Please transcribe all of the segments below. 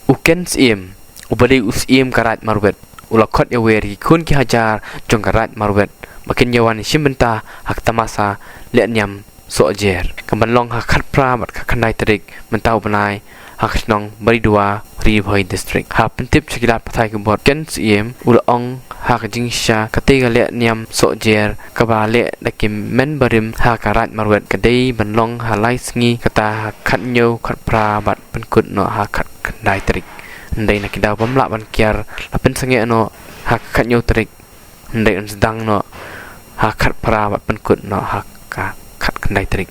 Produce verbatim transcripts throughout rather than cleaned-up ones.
U Ken Syiem, uba dei u Syiem ka Raid Marwet, u la khot ïa wer ïa ki khun ki hajar jong ka Raid Marwet ba kin ïa wan shim bynta ha ka tamasa leh niam Sohjer, kaban long ha ka khatphra bad ka khatkhyndai tarik mynta u bnai ha ka shnong Baridua, Ri Bhoi District. Ha pyntip sha ki lad pathai khubor, Ken Syiem u la ong ha ka jingshisha, kata ka leh niam Sohjer kaba leh da ki hynmen barim ha ka Raid Marwet ka dei ban long ha lai sngi, kata ha ka khathynñiew, khatphra bad pynkut noh ha ka khatkhyndai tarik. Hynrei na ki daw bym lah ban kiar, la pynsangeh noh ha ka khathynñiew tarik, hynrei yn sdang noh ha ka khatphra bad pynkut noh ha ka khatkhyndai tarik.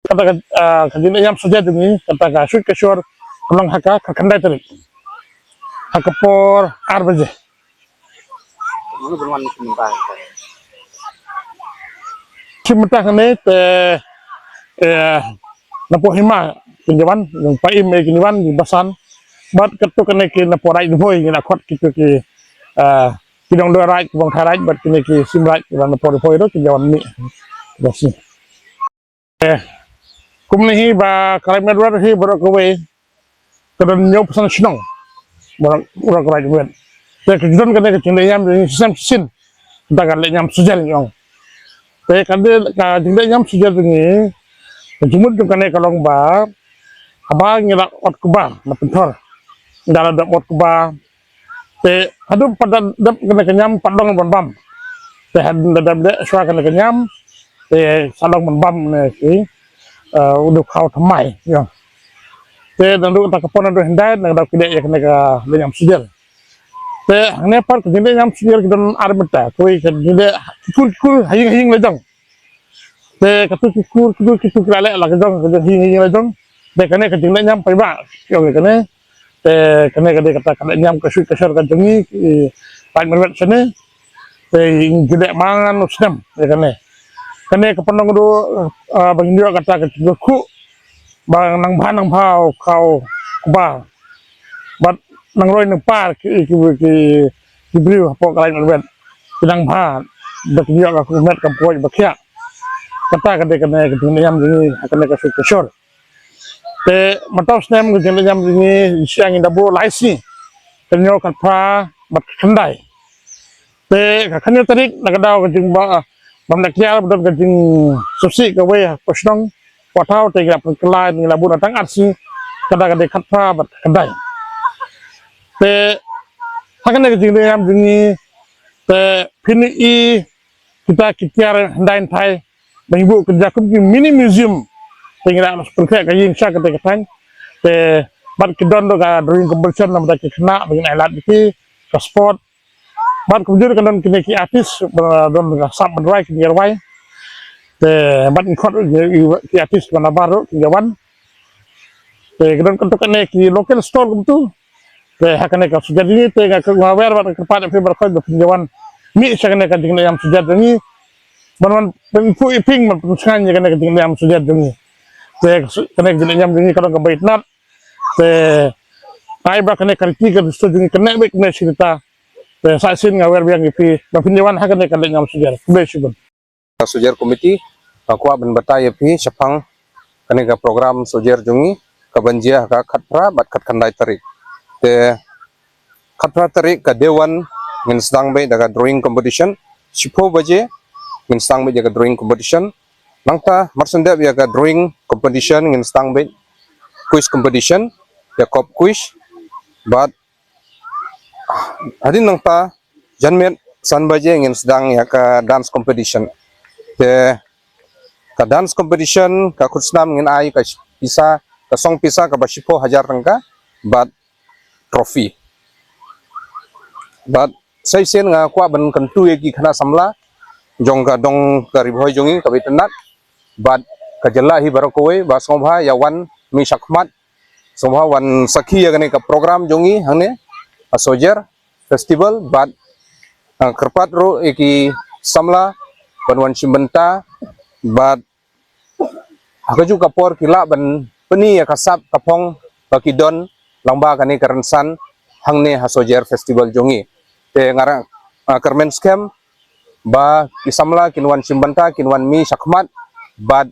Kata ka, ah, ka jingleh niam Sohjer jong ngi, kata ka shuit ka shor, ka long ha ka khatkhyndai tarik, ha ka por ar baje. Shim bynta kane te, eh, na poh hima kin ïa wan, jong Paim, eh, kin ïa wan, jong Basan. Bad katto katne ki na poh Raid Ri Bhoi, ngi la khot kito ki, eh, ki nongdoraid, ki bang tharai, bad kine ki sim raid, ki na poh Ri Bhoi ruh kin ïa wan mih. Basi. Eh, kumne hi ba ka Raid Marwet hi baroh kawei ka don hynñiewphew san shnong baroh, baroh ka Raid Marwet. Te ka don kane ka jingleh niam jong ngi shisien shisien, da ka leh niam Sohjer ngi ong. Te ka dei ka jingleh niam Sohjer jong ngi, ka jingmut jong kane ka long ba haba ngi la ot kba na pynthor, ngi la dep ot kba, te haduh pat da dep kane ka niam pat long ban bam. Te haduh da dep leh shuwa kane ka niam, te sa long ban bam ne ki, eh, u dei khaw thymmai, ïa. Te naduh kata ka por naduh hyndai, nang dei ki leh ïa kane ka leh niam Sohjer. Te hangne pat ka jingleh niam Sohjer ki don ar bynta, kawei ka jingleh ki kur ki kur, ha ïing ha ïing la jong. Te katu ki kur ki kur kitu ki la leh la ka jong, ka jong ha ïing ha ïing la jong. Te kane ka jingleh niam paidbah ki ong ïa kane. Te kane ka dei kata ka leh niam ka shuit ka shor ka jong ngi ki Raid Marwet shane. Te ngi ju leh man u snem ïa kane. Kane ka pynlong ruh, ah, ba ngin ïoh kata ka jingkyrkhu ba nang bha nang bha u khaw kba. Bad nang roi nang par ki, ki, ki, ki briew hapoh ka Raid Marwet ki nang bha, ba kin ïoh ka kyrmet ka poi ba khiah. Kata ka dei kane ka jingleh niam jong ngi ha kane ka shuit ka shor. Te mynta u snem ka jingleh niam jong ngi shisha ngi da buh lai sngi, ka hynñiew, khatphra bad ka khatkhyndai. Te ka khathynñiew tarik na ka daw ka jing ba, bym da kiar, ba don ka jingsngewsih kawei ha ka shnong Pathaw, te ngi la pynkylla, ngi la buh na tang ar sngi, kata ka dei khatphra bad khatkhyndai. Te ha kane ka jingleh niam jong ngi, te phin ïohi kita ki tiar hyndai hynthai ba ngi buh kynja kum ki mini museum. Te ngi la pynkreh ka ïing sha kata ka thaiñ. Te bad ki don ruh ka drawing competition namar ki khynnah ba ngin ai lad ïa ki, ka sport. Bad kumjuh ruh ka don kine ki artist, ba don ka sap ban rwai, kine ki rwai. Te bad ngi khot ki artist ba nabar ruh kin ïa wan. Te ka don katto katne ki local store kumtu. Te ha kane ka Sohjer jong ngi te nga, nga wer bad nga kyrpad ïa phi baroh ba phin ïa wan mih sha kane ka jingleh niam Sohjer jong ngi. Ban wan pynphuh ïa phi, ban pynshngaiñ ïa kane ka jingleh niam Sohjer jong ngi. Te kane ka jingleh niam jong ngi ka long kaba itynnad. Te ai ba kane ka riti ka risto jong ngi kane bad kane shi rta. Te sa shisien nga wer biang ïa phi ba phin ïa wan ha kane ka leh niam Sohjer. Khublei shibun. Sohjer Committee, nga kwah ban batai ïa phi shaphang kane ka program Sohjer jong ngi kaban jia ha ka khatphra bad khatkhyndai tarik. Te khatphra tarik ka day one ngin sdang beit da ka drawing competition. Shiphew baje ngin sdang beit ïa ka drawing competition. Nangta mar shu dep ïa ka drawing competition ngin sdang beit quiz competition, ïa kop quiz. Bad hadien nangta janmiet san baje ngin sdang ïa ka dance competition. Te ka dance competition ka khusnam ngin ai ka pisa, ka song pisa kaba shiphew hajar tyngka bad trophy. Bad sa shisien nga kwah ban kyntu ïa ki khynnah samla jong ka dong ka Ri Bhoi jong ngi kaba itynnad bad ka jylla hi baroh kawei ba sngewbha ïa wan mih shakhmat, sngewbha wan sakhi ïa kane ka program jong ngi hangne ha Sohjer Festival. Bad, ah, kyrpad ruh ïa ki samla ban wan shim bynta bad ha kajuh ka por ki lah ban pyni ïa ka sap ka phong ba ki don lyngba kane ka rynsan hangne ha Sohjier Festival jong ngi. Te nga kyrmen skhem ba ki samla kin wan shim bynta, kin wan mih shakhmat bad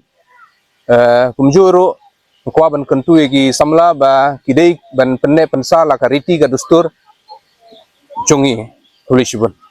kumjuh ruh nga kwah ban kyntu ïa ki samla ba ki dei ban pynneh pynsa la ka riti ka dustur jong ngi. Khublei shibun.